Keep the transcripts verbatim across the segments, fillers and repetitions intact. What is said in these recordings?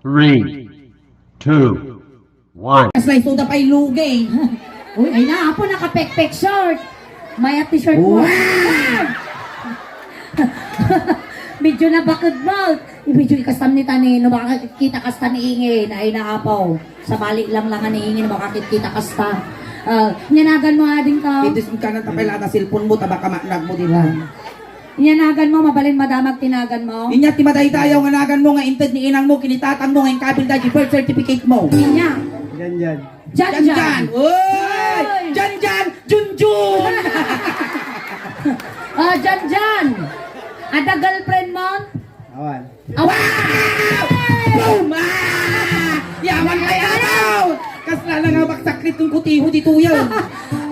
Three, two, one. Kasla isuda pay lugi. Uy, ay na, apo, nakapekpek short. Mayat ti short mo. Wow! Medyo nabaked mo. Medyo ikastam ni tani, no, baka kita kasta ni Ingin. Ay na, apo. Sabali lang lang ni Ingin, baka kita kasta. Ah, nyanagan mo, ading ka. Ito yung kanan tapay lata cellphone mo, tabaka maanag mo din lang. Inyanagan mo, mabalin madamag tinagan mo? Inya ti madaydayaw nga nagan mo nga inted ni inang mo, kinitatang mo nga inkabil da di birth certificate mo. Inya. Jan, jan. Jan, jan. Jan, jan. Oy! Jan, jan. Jun, jun. Ah, Jan Jan. Ada girlfriend mo? Awan. Awan! Boom! Ah! Yaman kay araw! Kasla na nga magsakrit ng kutiho dito yan.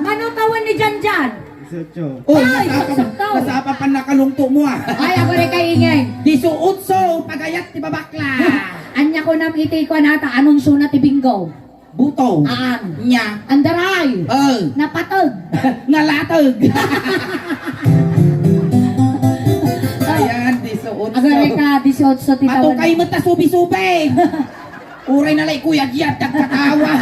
Mano tawen ni Jan Jan? Dieciocho. Oh, ay, nasapa, nasapa pa nakalungto mo, ah. Ay, agore kay Ingay. Dieciocho, pagayat ti babakla. Anya ko nam iti ko nata, anunsyo na ti bingo. Buto. Aan. Nya. Andaray. Oh. Napatog. Nalatog. Ayan, dieciocho. Agore ka, dieciocho ti tawen. Matukay met ta subi-subi. Uray na lay kuyagyat, nagkatawa.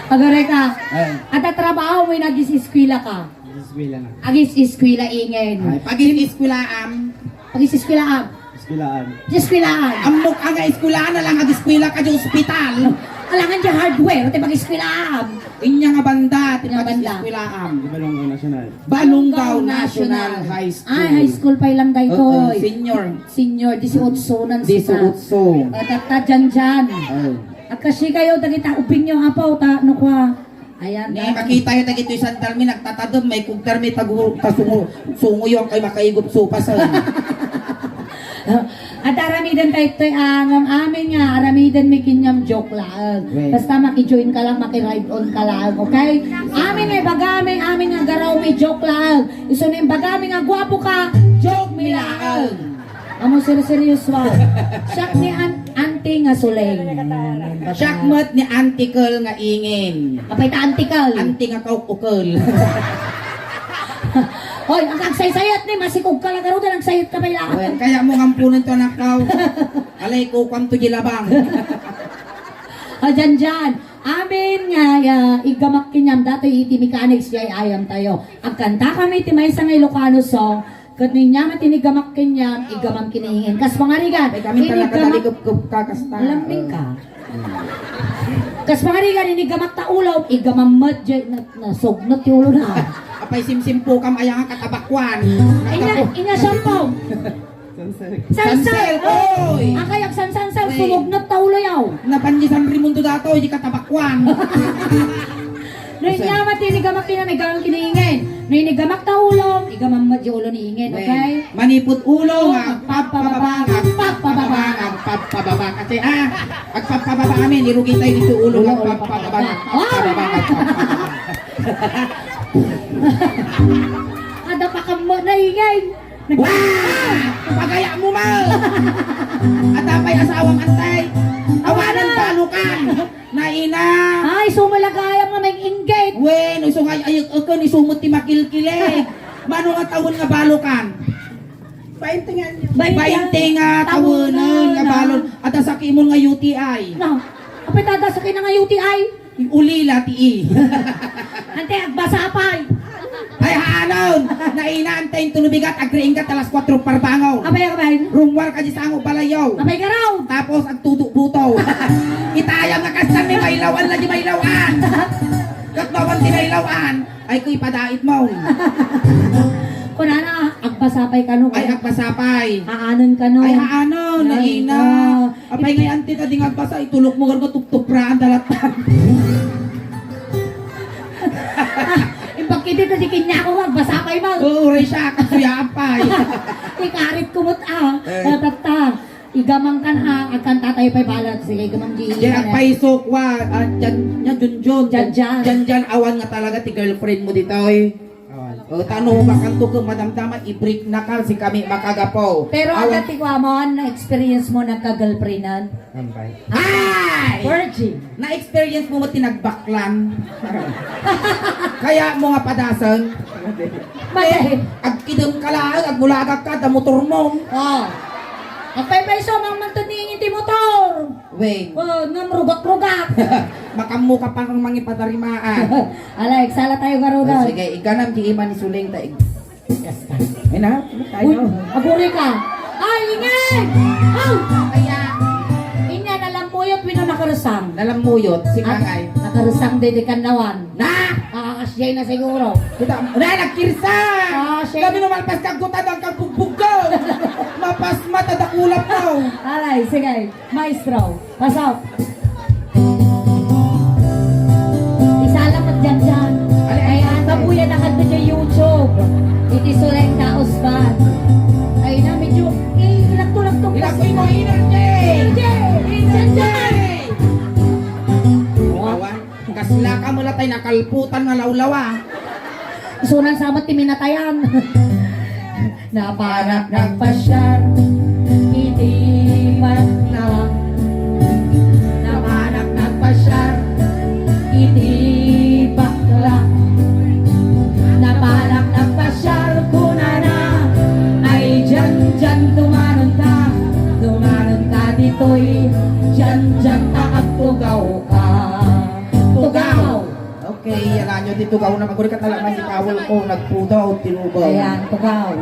Agore ka. Ay. Ada trabaho mo, nag-eskwela ka. Eskwela na. Agis eskwela ingen. Ay, pag-eskwelaam. Pag-eskwelaam. Eskwelaam. Eskwelaam. Ammok nga eskwelaam, alang ag-eskwela ka di ospital. Alangan di hardware, ti pag-eskwelaam. Inya nga banda, ti pag-eskwelaam. Balongaw National. Balongaw National High School. Ay, high school pa ilang daytoy. Oo, senior. Senior, dieciocho nan sika. Dieciocho. Eh, tatta, Jan Jan. Oo. Agkasi kayo, dagita ubing nyo, apo, ta, ano kwa? Ayan. Ne, makita yo dagitoy sandal mi, nagtatadem, may kugtar mi, tagu-, tasungo-, sungo yo, kay makaigup supas, eh. At aramiden tayo ito'y, ah, ngam amin nga, aramiden mi kinyam joke laeng. Right. Basta maki-join ka lang, maki-ride on ka laeng, okay? Amin nga ibaga mi, amin nga garaw mi joke laeng. Isu na ibaga mi nga guwapo ka, joke mi laeng. Amo serseryoso. Siak ni an-, auntie nga suleng. Siak met ni Auntie Kel nga ingin. Apay ta Auntie Kel? Auntie nga kaukukel. Hoy, ang agsaysayat ni, masikog ka lang, arudan, agsayat ka pay lang. Well, kaya mo ngampunan to, anak ko. Alay ko, kwanto di labang. O, Jan Jan. Amin nga, ah, igamak kinyam, datoy iti mechanics, jay ayam tayo. Agkanta kami ti maysa nga Ilocano song, ket ninyam a tinigamak kenyam, igamam kiniingin. Kas pangarigan, ay, kami talaga inigama-, talikupkup ka, kasta. Lambing ka. Mm. Kas pangarigan, inigamak ta ulo, igamam met, jay, na, nasugnot ti ulo na. Apay simsimpukam aya nga katabakwan. Inya, inya shampoo. Sansel. Sansel, oy! Ang kayag sansansal, sumugnot ta ulo yaw. Napanyisan Raimundo dato, di katabakwan. No inyamat, inigamak ti namigang kiniingin. No inigamak ta ulo, igamam met di ulo ni ingin, okay? Manipud ulo nga agpapababa, nga agpapababa, nga agpapababa. Kasi, ah, agpapababa amin, irugi tayo dito ulo nga agpapababa, nga agpapababa, nga agpapababa. Ada pa kamo na ingin. Wah! Pagaya mo, ma! At apay asawang antay? Awanan balukan! Naina! Ay, sumalagayam nga may inggit! Wen, isu nga ay-, ay-, ay-, ni sumot ti makilkilig. Mano nga tawen nga balukan? Bainte nga. Bainte nga tawen nga balon. At asakimon nga U T I. Na, apay ta adda sakit na nga U T I? Ulila ti i. Ante, agbasa pay. Ay, haanon! Naina, ante, inton bigat, agriinggat alas kuatro parbangon. Apay, apay? Rumwar ka di sango balayaw. Apay, garaw? Tapos, agtudo buto. Itayam nga kastan ni mailawan na di mailawan. Kat mawan ti mailawan. Ay, kuy, padait mo. Kunana, agbasa pay kano. Ay, agbasa pay. Haanon kano. Ay, haanon, naina. Apay ngay anti ta di nga agbasa, itulok mo garga tuptupraan dalatan. Imbag kiti ta di kinya ko, agbasa pay mo. Oo, uray siya, kasuyaan pay. Ikarit kumot, ah. Eh. Tatta. Igamang kan, ah, agkanta tayo pay balat. Sige, gamang di. Di agpaisok wa, ah, Jan, Jan, Junjun. Jan, Jan. Jan, Jan, awan nga talaga ti girlfriend mo ditoy. Awan. O, tano, bakanto ko, madamdama, i-break na ka, si kami makagapo. Pero awan. Agad ti kuamon, na-experience mo nagka-girlfriendan? Ampay. Ay! Virgin. Na-experience mo mo tinagbaklan? Kaya mo nga padasan? Mali. Eh, agkidem ka lang, agmulagak ka, da motor mo. Oh. Agpaypayso, mangmangted ni ingin ti motor. Wait. Oh, ngem rugak-rugak. Makammo ka pang mangipadarimaan. Ala, igsala tayo, Garuda. Oh, sige, iganam di ima ni Suling ta ig-, Yes, ka. Ay na, tayo. Uy, aguri ka. Ay, ingin! Oh! Kaya, inya, nalammuyot wenno nakarsang? Nalammuyot, si At Mangay. Nakarsang, dede kannawan. Na! Ah, siya na siguro. Kita, na, nagkirsa! Ah, siya. Labi no malpas kagutad ang kabugbog ko. Mapas mata dakulap ko. Alay, sige. Maestro, pasok. Isala met diay, diay. Ay, ay, ay, ang ay. Kapuya na kadto diay YouTube. Iti Suling Daos Band. Ay na, medyo, eh, ilagto-lagto. Ilagto mo energy! Energy! Energy! Wow. Awan. Kasla ka, mula tayo nakalputan nga lawlawa. Isunan sa met ti minatayan. Napanak nagpasiar iti bakla. Napanak nagpasiar iti bakla. Napanak nagpasiar kunana, ay diay, diay, dumanonta, dumanonta ditoy, diay, diay, ta agtugawka. Tugaw. Okay, alanyo ti tugaw na magurikat na lang si Paul ko, nagpudaw, tinugaw. Ayan, tugaw.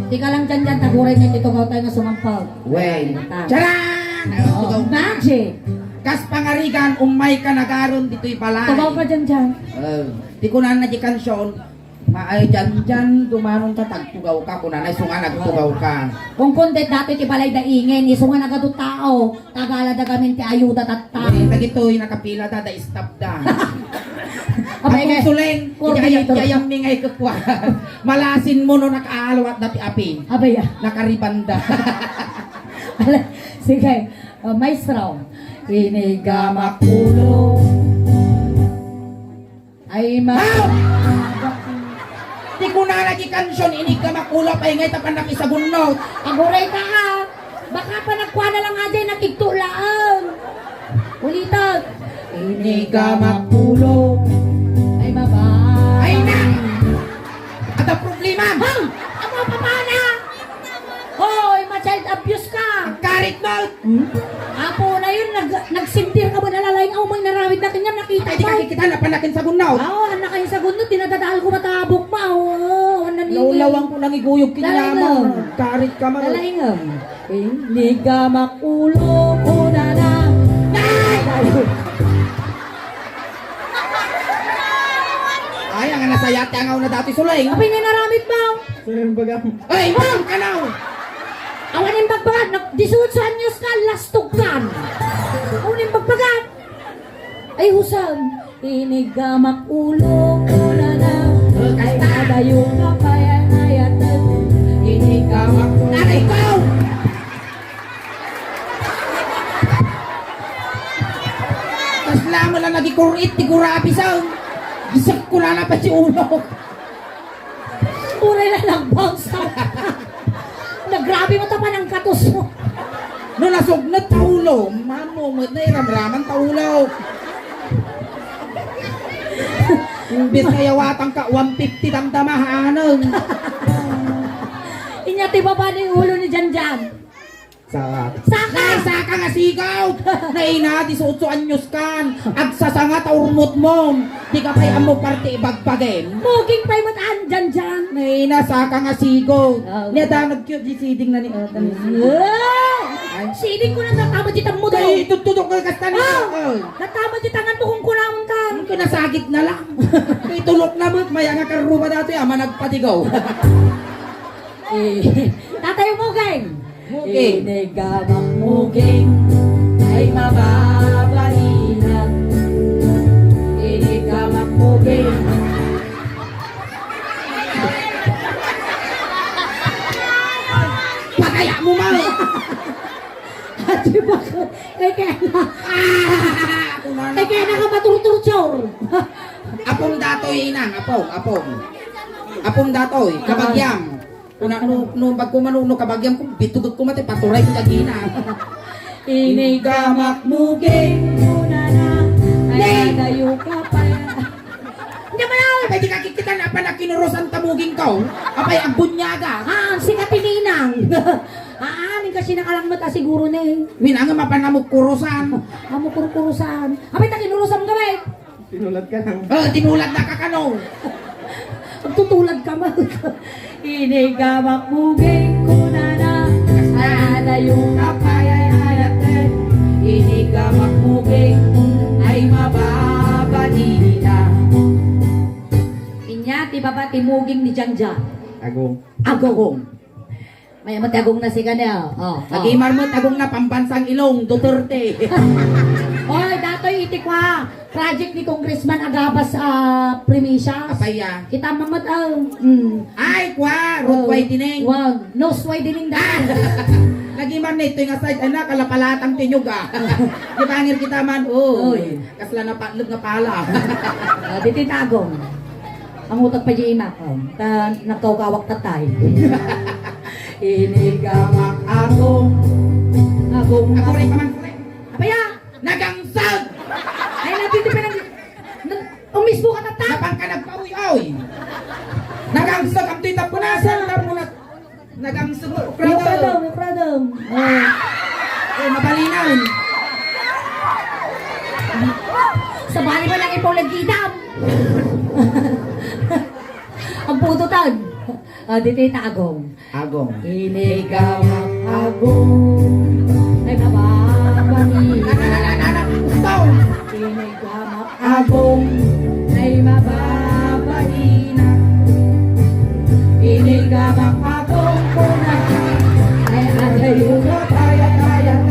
Tika lang diay, diay, taguray na ti tugaw tayo nga sumampaw. Well, ah. Charan! Oh, tugaw. Magic! Kas pangarigan, umay ka nagaron ditoy balay. Tugaw ka diay, diay. Oh, ti kunan na di kansion, Maay, diay, diay, dumanon ka, tagtugaw ka, kunana, isu nga nagtugaw ka. Kung kundi dati ti balay da ingin, isu nga nagadu tao, tagala da gamin ti ayuda tatta. Uy, dagitoy, nakapila da, da stop da. Apay, Apong kay, Suling, coordinator. Iti ayam, iti ayam mi ngay kukua. Malasin mo no nakaalwat da ti api. Abay, ah. Nakaribanda. Ala, sige, uh, maestro. Inigamak ulo. Ay, ma- Ah! Ti kunana di kansion, inigamak ulo, pay ngay ta pannakisagunnot. Aguray ka, ah. Baka pa nagkuana lang nga diay, nakigto laeng. Ulitan. Inigamak ulo. Ay, baba. Ay, na! Ada problema. Hang! Amo, papa na! Hoy, ma-child abuse ka! Karit mo! Hmm? Apo na yun, nag-, nagsindir ka ba na lalaing aw may narawid na kanyang nakita Ay, di mo? Ka kikita na panakin sa gunnaw. Oo, anak kayo sa gunnaw, dinadadaal ko matabok pa. Oo, ano ni? Laulawang ko nang iguyog Lalaing, kinyama. Oh. Karit ka man. Lalaing, um, inigamak ulo ko na na. Nay! Ay, ang nasayat, ang na dati Suling. Apay nga naramit ba? Sir, baga. Ay, bang, kanaw! Awan yung bagbagan, nag-, disiotso anyos ka, lastog kan. Awan yung bagbagan. Ay, husan, inigamak ulo ko na na. Ay, kadayo ka pa yan, ay, atag. Inigamak ulo. Aray ko! Kasla mo lang nagikurit, ti gurabi sa. Gisag ko na na pa si ulo. Uray na nag-bounce out. Nagrabe mo tapan ang katos mo. No, nasugnet ta ulo. Mamo, met na iramraman ta ulo. Imbes na yawatan ka, one fifty damdama, anong? Inya ti baba ni ulo ni Janjan. Saka. Saka! Nay, saka nga sigaw! Nay na, disiotso anyos kan. Agsasanga ta urmot mon. Di ka pay ammo parte ibagbagen. Muging pay met an, Janjan. Nay na, saka nga sigaw. Oh. Niya da nagcute di siding na ni Atan. Eh! Ay. Siding ko na natama di tammo daw. Ay, tutudok ka kasta ni Ah! Atan. Natama di tangan mo kung kunaon ka. Ang kinasagit na lang. Itulok na met, maya nga karuma dati, ama nagpatigaw. Eh, Tatay Muging. Muging. Inigamak muging, ay mababalinag. Inigamak muging. Pataya mo, ma! Ati ba ko? Kay kaya na. Ah! Kay kaya na ka maturturtur. Apom datoy, inang, apom, apom. Apom datoy, kabagyam. Kuna, no, no, bag ko manuno, kabagyam ko, bitugag ko mati, paturay ko lagi na. Inigamak muging muna na, ay Nay! Nadayo ka pa. Hindi mo na, pwede ka kikita na pa na kinurusan ta Puging ka, oh. Apay, agbunyaga. Ah, sika ti ninang. Ah, ning kasi nakalang met a siguro ne. Minangem a panamukkurusan. Amo kurkurusan. Apay, ta kinurusam ka, bay. Tinuladka lang. Oh, tinuladka kano. Agtutulad ka, man. Inigamak muging kunana. Adayo ka pay ay ayaten. Inigamak muging ay mababadina. Inya ti baba ti muging ni Janja. Agong. Agong. May amat agong na si kanya. Oh, oh. Nagimar met agong na pambansang ilong, Duterte. Oy, datoy iti kwa, project ni Congressman Agabas, ah, Primicias. Apaya. Kita mamat, ah, mm. Ay, kwa, root Oh, widening. Wag, nose widening Ah! dati. Nagimar na ito nga side, anak, kalapalatang tinyog, ah. Di ba, ngir kita man? Oh, Oy. Kasla napatlog nga pala. Ah, diti tagong. Ang utak pa di imak, oh. Ta, nagkawkawak tatay. Inigamak agong. Agong. Ako rin ka man, pre. Apaya? Nagangsag! Ay, napiti pa nag-, nag-, umisbo ka, tata? Napang ka nagpaoy-oy. Nagangsag, ang tita punasan, tapunas. Nagangsag, No problem, no problem. Oh. Eh, mabalinan. Sabali mo lang ipaulag itam. Ang pututan. Ah, dito yung tagong. Agong. Inigamak agong. Ay, mababali. Anak, anak, anak, anak. Gusto. Inigamak agong. Ay, mababali na. Inigamak agong kuna. Ay, adayo ka payat-payat.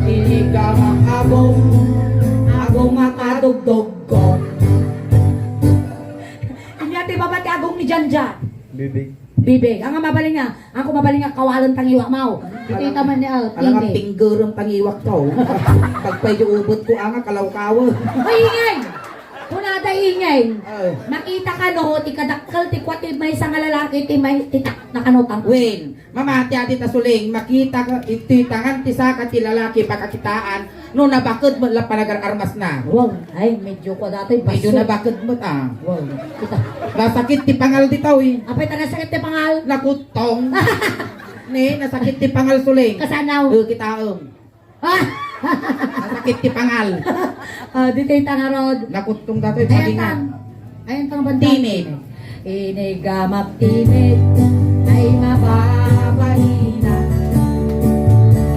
Inigamak agong. Agong makadugdog ko. Inya ti baba ti agong ni Janja. Bibig. Bibig. Ang mabalin nga, ako mabalin nga kawalen tangiwak mo. Ito ita man ni, ah, Alam nga, Timmy. Pinggerem tangiwak to. Pagpay di ubot ko, anga, kalawkawa. Ay, ingay! Kunada, ingay! Ay. Makita ka, no, ti kadakkel, ti kwat, ti maysa nga lalaki, ti may, ti tak, na kano, tang- Wen, mamati adi ta suling, makita ka, iti tangan ti saka ti lalaki, pakakitaan, No, nabaked met la panagar-armasna. Wow, ay, medyo kwa datoy, Medyo baso. Nabaked met, ah. Wow, kita. Nasakit ti pangal ditoy. Apay ta nasakit ti pangal? Nakuttong. Ne, nasakit ti pangal, suling. Kasanaw? Eh, kitaem. Ah! Nasakit ti pangal. Ah, di tayo tangarod. Nakuttong datoy, Ayan, pagingan. Tan. Ayan, tang banda. Timid. Inigamak timid ay mababaina.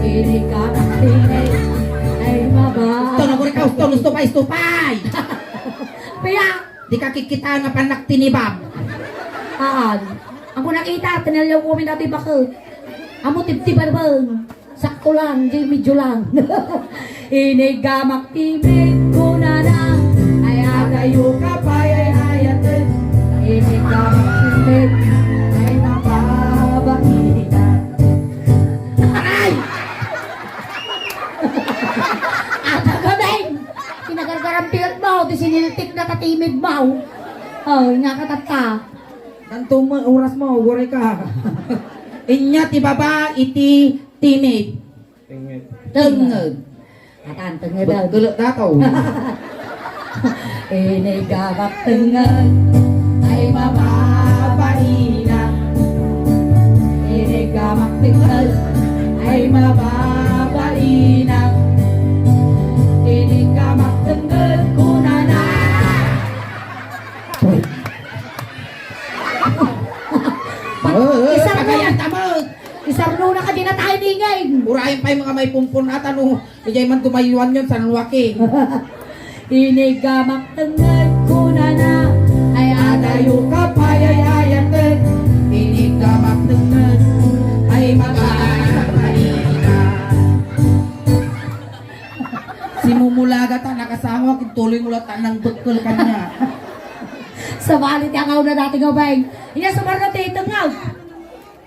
Inigamak timid ay mababa- Gusto na ko rin ka, gusto, gusto pa, gusto pa! Kaya, Di ka kikita nga panak tinibab. Aan. Ako nakita, tinaliw ko min dati bakit. Amo tibtibarbang. Sakto lang, di medyo lang. Inigamak timid ko na na. Ay, agayo ka pay ay ayaten. Inigamak timid ay mapabakita. Aray! Ata ka, Beng! Kinagargaram pilat mo, di siniltik na tatimid mo. Oh, nga katatta. Nanto mo, oras mo, uray ka. Inya ti baba iti timid. Tenged. Tenged. Atan, tenged. Bekkelek dataw. Inigamak tenged ay mababaina. Inigamak tenged ay mababaina. Inigamak tenged kunana. Oh, oh, Isang pagayan mo. Tama. Isarno na ka di na tayo dingin. Urayan pa'y mga may pumpun at ano, ijay man tumayuan yun, San Joaquin. Inigamak tenged kunana, ay adayo ka pay ay ayaten. Inigamak tenged, ay mag-aayat. Simumulaga ta, nakasangwa, kintuloy mo lang ta nang bekkel kanya. Sabali ti angaw na dati nga, bay. Inya sumar na ti iteng nga.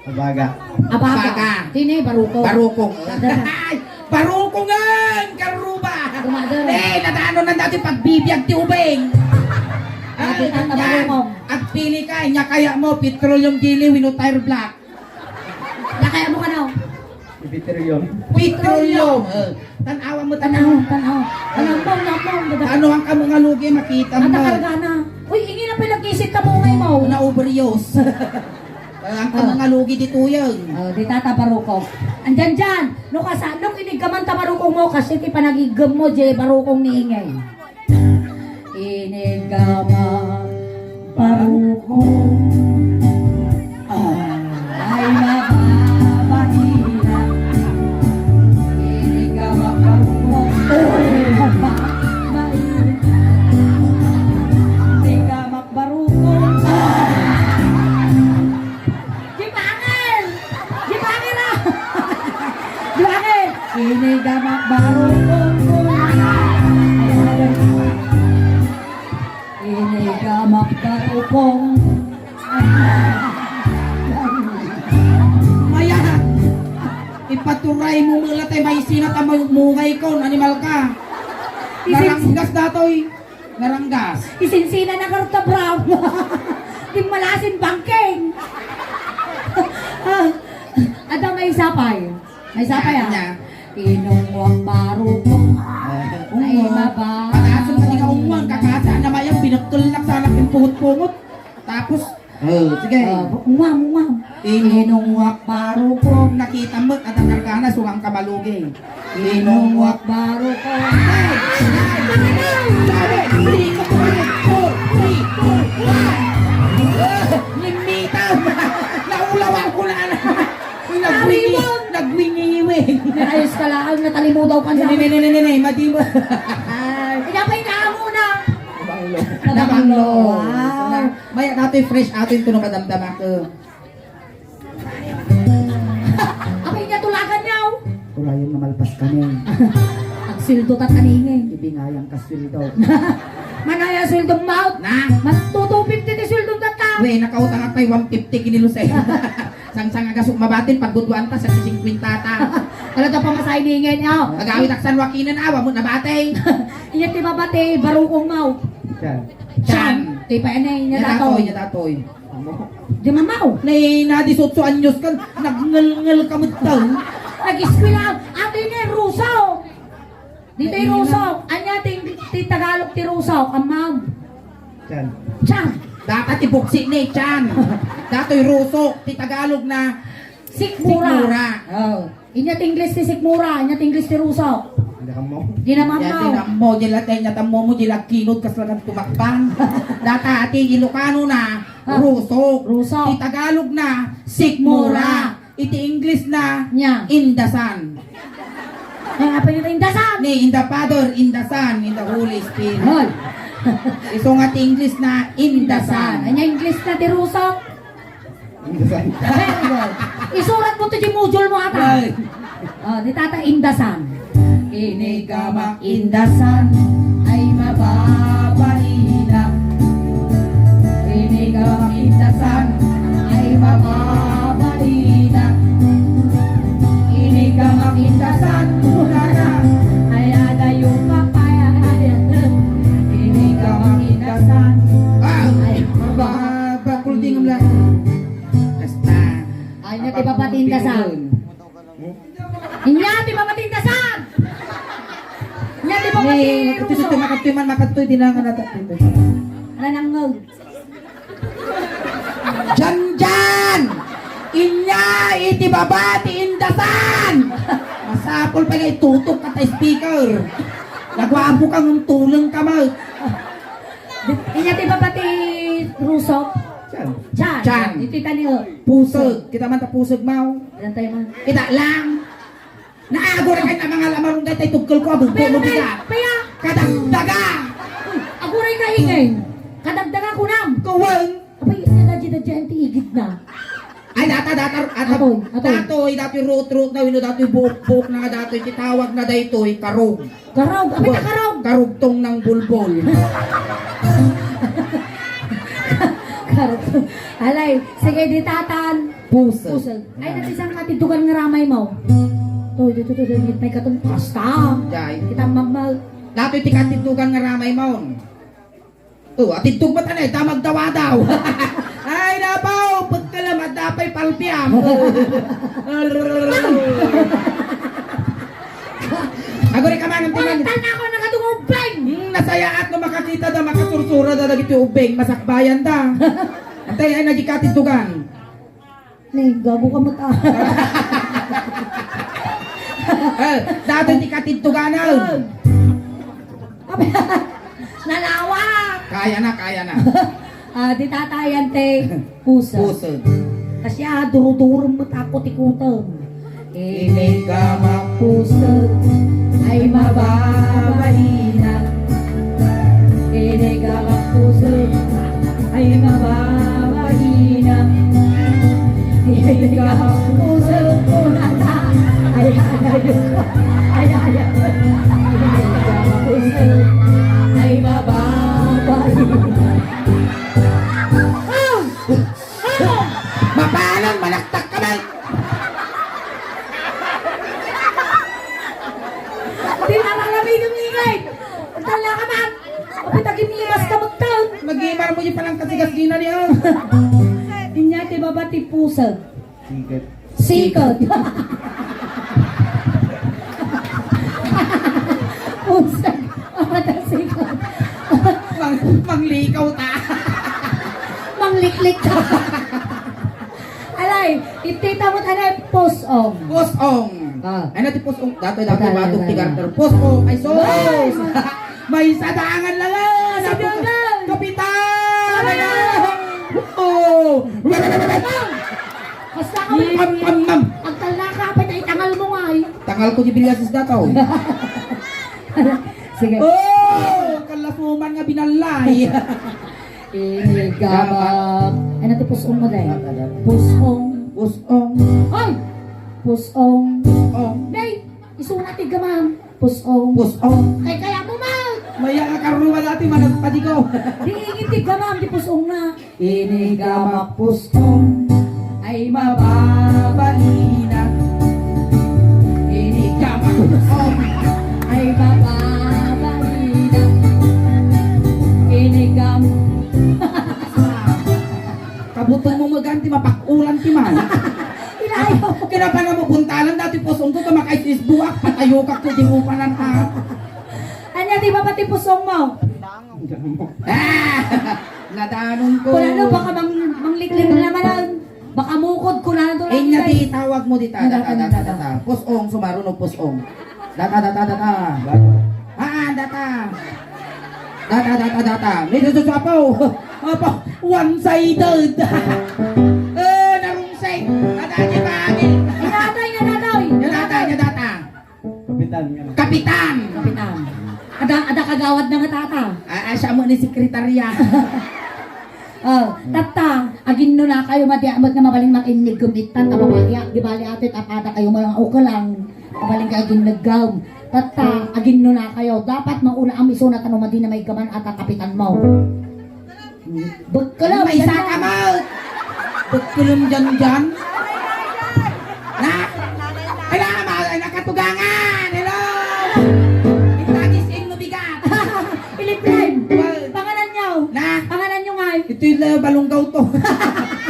Abaga. Abaga. Abaga. Tini, barukong. Barukong. Ay, barukongan, karuba. Kumadero. Eh, nadaanon na dati pagbibiag ti ubing. Ay, Dati, tata, yan. Barukong. Agpili ka, inya kaya mo, petroleum jelly, wenno tire black. Inya kaya mo kano? Petroleum. Petroleum. Eh, tan-awa mo, Tan-aw, tan-aw. Tan-aw. Tan-aw, tan-aw, tan-aw. Ano ang kamo nga lugi, makita mo. Ata kargana. Uy, ingin na pala Sita mo ngay mo. Na overuse. Ang Ah. Kanang alugi di tuyeng. Oh, di tata barukong. Andyan dyan. No kasa, no kiniggaman ta barukong mo, kasi ti panagiggem mo, di barukong ni ingay. Inigama barukong. Ah. Ay, mababahina. Inigama barukong. Ay, mababahina. Inigama barukong. Di bangin! Di bangin, ah! Di bangin! Inigama barukong. Ayan, ayan. Inigama barukong. Maya! Ipaturay mo mula tayo, may sinat ang mungay ko, animal ka. Isin- Naranggas datoy. Naranggas. Isinsina na karta, bro. Di malasin bangking. Ada may sapay. May sapay, ah. Niya. Inungwak barukong. Eh, Ay, ungwak. Maba. Pag-aso na di ka ungwak, kakasa na mayang pinagtulak sa anak yung pungot-pungot. Tapos, oh, sige. Ah, ungwam, ungwam. Inungwak barukong. Nakita mo, at ang kargana, sungang kamalugi. Inungwak barukong. Hey! Sabi, three, four, three, two, one. Nimitan! Naulawan ko na, anak. Uy, nagwingi-, Taliwan! Nagwingiwing. Ayos ka lang, natalimudaw ka sa Nene, nene, nene, nene, madi mo. Ay. Ikaw pa yung kaamo na. Nabanglo. Nabanglo. Wow. Sana, maya natin fresh atin ito na madamdama ko. Apay niya tulagan niya, oh. Urayon nga malpas kami. Agsueldo ta kaningin. Ibingayang kasweldo. Manaya sueldo mouth. Na? Mas two fifty ti sueldo ta. We, nakautang at pay one fifty kinilusay. Sangsang agasok mabatin, pagbuduan ta, sa singkwenta ta. Ala ta pamasahe ni Ingen, oh. Agawid ak San Joaquinan, awa mo nabati. Inya ti mabati, barukong mouth. Chan. Chan. Ti pa, ano, inya Inya datoy. Datoy, inya datoy. Di mamaw. Nay, na dieciocho anyos kan, nagngelngel ka met taon. Nag-eskwela, ate ni Ruso. Ditoy Ay, Ruso. Anya ti, ti Tagalog ti Ruso, amam. Chan. Chan. Data ti buksi ni Chan. Datoy Ruso, ti Tagalog na Sikmura. Sikmura. Oh. Inya ti English ti sikmura, inya ti English ti Ruso. Hindi ka mo? Di naman Yan, mo. Di na mo, di la, di na tamo mo, di la kinod, kas lagang tumakpan. Data, ati Ilocano na, Ah. Ruso. Ruso. Ti Tagalog na, Sikmura. Sikmura. Iti English na, Nya. Indasan. Eh, apa yung indasan? Ni, in the Father, in the Son, in the Holy Spirit. Hoy. Iso nga ti English na, Indasan. Indasan. Anya English na ti Ruso? Indasan. Very good. Isurat mo to di module mo ata. Ay. Oh, di tata Indasan. Inigama Indasan ay mababalina. Inigama Indasan ay mababalina. Inigama Indasan, muna na. Ay, ada yung papaya. Inigama Indasan. Ah! Ay, maba- Bakul di ngam lang. Basta. Ay, na, ti Papa Tindasan. Inya ti Papa Tindasan! Inya ti Papa Ni, Tindasan! Makatuy man, makatuy, di na nga nata-, Ala nang ngag. Jan, jan! Inya iti baba ti indasan! Masapul pa nga itutok ka ta speaker. Nagwapo ka ng tulong ka mo. Inya ti baba ti Ruso. Chan. Chan. Chan. Iti tani, oh. Pusog. Kita man ta pusog, maw. Ilan tayo man? Kita lang. Naago ra kay na mga lamarong daytay tugkol ko, abugto mo kita. Paya. Kadagdaga. Aguray ka, Ingay. Kadagdaga, kunam. Kuwang. Abay, ina na dyan, dyan, ti igid na. Ay, data, data, data. Atoy, atoy. Datoy, datoy, root, root na, wino, datoy, buok, buok na nga, datoy, titawag na daytoy, karog. Karog, apay ta karog? Karugtong ng bulbol. Karugtong. Alay, sige, di tatan. Pusag. Pusag. Ay, dati saan ka tindugan nga ramay mo? To, dito, to, dito, may katong pasta. Jay. Kita magmal. Dati ti katindugan nga ramay mo. Oh, atidtog met anay, ta magdawadaw. Ay, napaw, pagkalam, at dapay palpiam. Aguri ka man, ang tinan. Walang tanda ko, nakatungog, bang! Hmm, Nasayaat no makakita da, makasursura da dagiti ubbing, masakbayan da. Antay, ay, nagikatidtugan. Ni, gago ka met, ah. Eh, dati ti katidtuganan. Abi, nalawak. Kaya na, kaya na. Ah, di tatayan ti puso. Puso. Kasi, ah, durudurem met ako ti kutem. Inigamak puso ay mababaina. Inigamak puso ay mababaina. Inigamak puso kunata. Ay, ay, ay, ay, ay. Inigamak puso ay mababaina. Mapanan, manaktak ka man! Di na lang namin umingay! Tala ka man! Kapit agimiras ka magtaon! Mag-imar mo yung palang kasigas di na niya! Inya ti baba ti puso. Sikat. Sikat. Pusag. Ang mata sikat. Mang-, manglikaw ta. Mangliklik ta. Alay, itita mo tanay, pusong. Pusong. Ah. Ano ti pusong? Datoy, datoy, Datoy, batok ti datoy. Garter. Pusong. Ay, sus! Ay, ma- May sadangan lang, ah! Sadangan! Kapitan! Ay! Ano? Oo! Basta ka, Ma'am, ma'am, ma'am. Agtalna ka, apay ta itangal mo nga, eh. Tangal ko di bilyas isda to. Sige. Oh, kalasuman nga binallay. Inigabak. Ano ti pusong mo, day? Pusong. Pusong. Ay! Pusong. Pusong. Day, isuna ti gamam. Pusong. Pusong. Kay kaya mo, ma! Maya nga karuma dati, managpadi ko. Di ingin ti gamam, di pusong na. Inigamak pusong ay mababalina. Inigamak pusong ay mababalina. Inigam. Kabutong mo maganti, mapakulan ti man. Ilayo. Kinapan mo buntalan dati pusong ko, kamakay sisbuak, patayokak ko di upanan, ha? Anya, di ba pati pusong mo? Ah! Nadanon ko. Kunano, baka mang-, mangliklik na naman ang, baka mukod, kunano to lang, Inya guys. Di tawag mo dita, data, data, data. Pusong, sumaruno, pusong. Data, data, data. Ah, data. Data, data, data. May sususo, apo. Apo, one-sided. Eh, narungsay. Ada, di ba, ani? Inatay nga, natoy. Inatay nga, data. Kapitan, nga. Kapitan! Kapitan. Ada, ada kagawad na nga tata. Ah, ah, siya mo ni sekretarya. Oh, tatta, aginnuna kayo, madi amat nga mabalin makinig kumittan, ta babalia, di bali ato, tapada kayo mga ukalang, mabalin kayo ginnagam. Tatta, aginnuna kayo, dapat mauna ang misuna, tano madi na may gaman at ang kapitan mo. Bekkelem, May isa ka mo! Bekkelem dyan dyan. Na? Ala, ma-, ay, nakatugangan! Hello! Itagis in mo bigat! Iliplay! Well, Pangalan nyo? Na? Pangalan nyo nga eh. Ito yung la-, balunggaw to.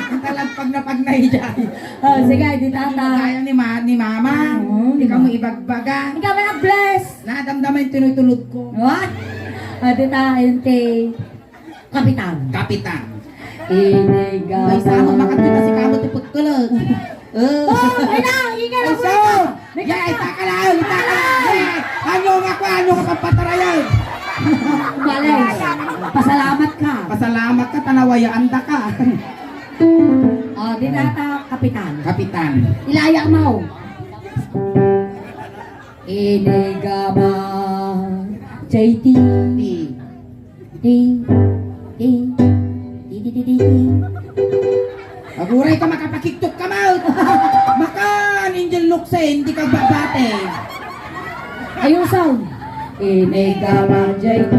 Ang talagpag na pag naijay. Oh, sige, di tata. Kaya ni ma-, ni mama. Oo, Hindi di ka ba? Mo ibagbaga. Ikaw ba na bless? Nadamdama yung tinutunog ko. What? Ah, di ta, ente. Kapitan. Kapitan. Inigaw. Ay, sama makakita si Kamot ipagkulang. Oh, ay na, ingay na Ay, po so, ito. Ya, itaka lang, itaka lang. Eh, ano nga ko, ano nga pampatarayan? Malay. Pasalamat ka. Pasalamat ka, tanawayaan da ka. Oh, di na ta, kapitan. Kapitan. Ilaya mo. Inigama, J T. Di. Di. Di. Di, di, di, di, di. Aguray ka, makapakiktok ka, Mal. Makan, Angel Luksen, di ka babate. Ayusan. Inigama, J T.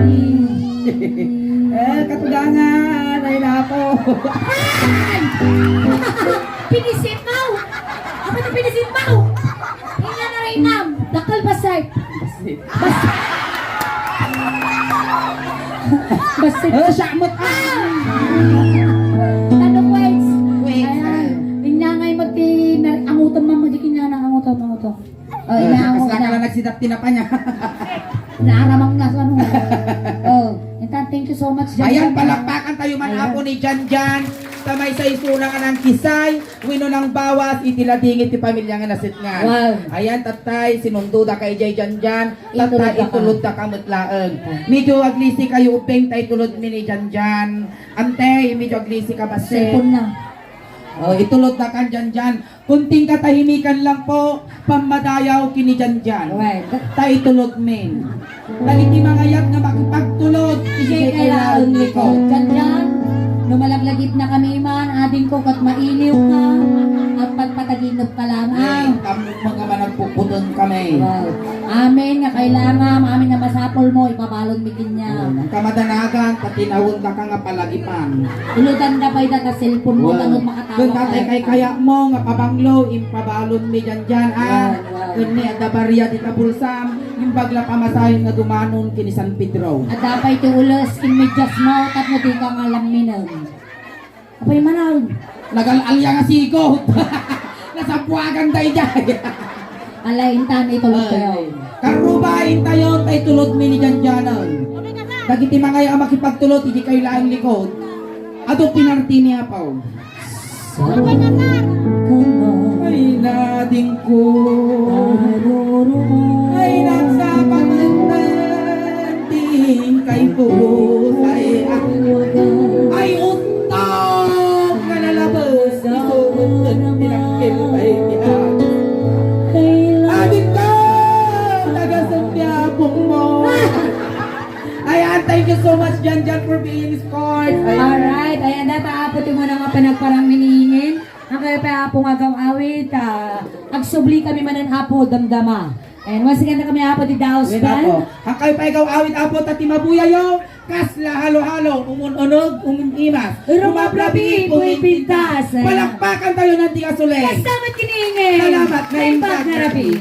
Eh, katugangan, ay nako. Ay! Pinisit mo! Apa na pinisit mo? Ina na rin, ma'am. Dakal basay. Bas-, bas-, Oh, siya mo. Ah! Ano, Quench? Quench, Ayan. ah. Inya nga yung magti-, angutan mo, magikinya na angutan mo to. Oh, Ah, ina, kasla ka angutan. Lang nagsidat tinapa niya. Naaramang na sa ano. Oh, intan, thank you so much, Jan Ayan, Jan. Palakpakan tayo man, Ayan. Apo ni Jan Jan. Ta maysa isuna nga nangkisay, wenno nangbawas, iti ladingit ti pamilya nga nasetngan. Wow. Ayan, tatay, sinundoda ka idiay Jan Jan. Tatay, itulodda ka. Itulodda ka met laeng. Okay. Medyo aglisi kayo, ubbing, ta itulodmi ni Jan Jan. Ante, medyo aglisi ka, basta. Cellphone na. Oh, itulodda kan Jan Jan. Kunting katahimikan lang po, pammadayaw ken ni Jan Jan. Right. Ta itulodmin. Dagiti mangayat nga makipagtulod, idiay kaylaeng likod. Jan Jan, no malaglagipnakami man, adingko ket mailiwka, at pagpataginopka laeng. Ay, tamok nga managpuputeng kami. Wow. Amen nga kailangan, amin nga masapulmo, ipabalonmi kaniak. Kamadanagan, ta tinawendaka nga palagipan. Ilodanda pay data cellphone mo, wow, tanod makatawag. Ken tatay, kaykayatmo nga pabanglo, impabalonmi Jan Jan, ah. Wow, wow. Ken ni adda barya dita bulsam, imbag la pamasahen nga dumanon ken ni San Pedro. Adda pay ti ules ken medyas mo, tapno dika nga lamminen. Apay man, ah. Nagal-alya nga sigot. Nasabuagan tayo dyan. Alay, intan, itulod kayo. Ay. Karrubain tayo, tay tulodmi ni Jan Janan. Dagiti mangaya a makipagtulod, idi kayo laeng likod. Adu pinartimi, Apo. Ay, nadingko. Ay, nagsapagmenten. Tingkay tubos ay, ah, ay, untog nga nalabes, iso met ti pinakkel ay, ah. Adingko, taga Santiago mo. Ayan, thank you so much, Jan Jan, for being sports. Ayan. Alright, ayan, data, Apo, ti muna nga panagparang miniingin. Ang kayo pa, Apo, nga agaw-awit, ah, agsubli kami manen, Apo, damdama. And once again, kami, Apo, ti Daos Band. Apo. Ang kayo pa, agaw-awit, Apo, ta ti mabuyayo, kasla halo-halo, umun-unog, umun-imas. Rumabrabi, puwing pintas. Palakpakan tayo ng tigas ulit. Kastamat kiniingin. Salamat, naimbag nga rabi.